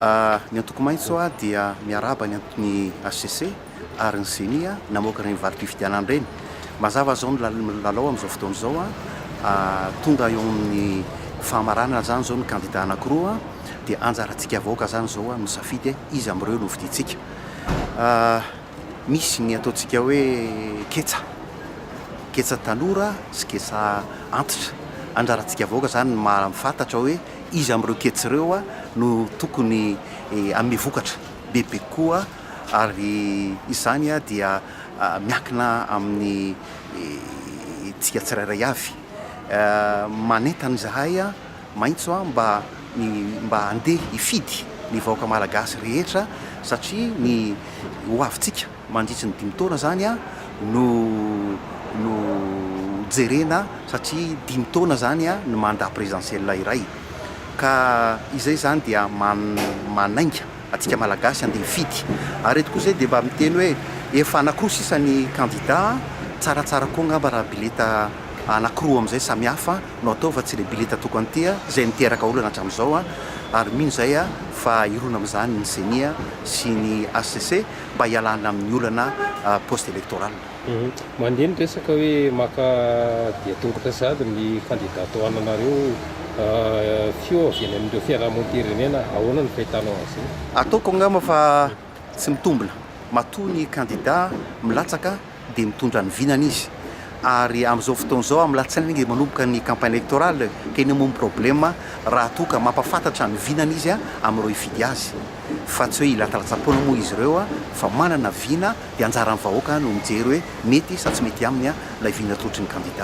Ny Antoko Maitso dia miarahaba ny ny hcc ary ny Ceni namoaka ireny valim-pifidianana ireny. Mazava izao ny lalao amin'izao fotoana izao, tonga eo amin'ny fahamaranana izany izao ny kandida anankiroa dia anjarantsika vahoaka izany izao misafidy iza amin'ireo no hofidiantsika. Misy ny ataontsika hoe ketsa, ketsa tanora sy ketsa antitra. Anjarantsika vahoaka izany ny mahafantatra hoe iza amin'ireo ketsa ireo no tokony hanome vokatra bebe kokoa ary izany dia miankina amin'ny tsika tsirairay avy. Manentana izahay Maitso mba ny mba handeha hifidy ny vahoaka malagasy rehetra satria ny ho avintsika mandritry ny dimy taona zany no no jerena satria dimy taona zany ny mandat présidentiel iray ka izay zany dia manainga antsika malagasy handeha hifidy ary eto koa zay dia mba miteny hoe efa anakiroa sisa ny candidat tsaratsara koa angamba raha bileta anakiroa amizay samihafa no atao fa tsy le bileta tokana ity izay niteraka olana hatramin'izao ary mino izay fa hirona amin'izany ny ceni sy ny hcc mba hialana amin'ny olana post electoral. Mandeha ny resaka hoe maka dia tongotra sahady ny kandida tohananareo feo avy any amin'ireo fiarahamonim-pirenena, ahoana no fahitanao an'izay? Ataoko angamba fa tsy mitombina, matoa ny kandida milatsaka dia mitondra ny vinany izy ary amin'izao fotoana izao amin'ny latsinainy ange manomboka ny campagne électorale ka inona moa ny problème raha toa ka mampafantatra ny vinany izy amin'ireo hifidy azy fa tsy hoe hilatsalatsa-poana moa izy ireo fa manana vina dia anjaran'ny vahoaka no mijery hoe mety sa tsy mety aminy ilay vina atolotry ny kandida.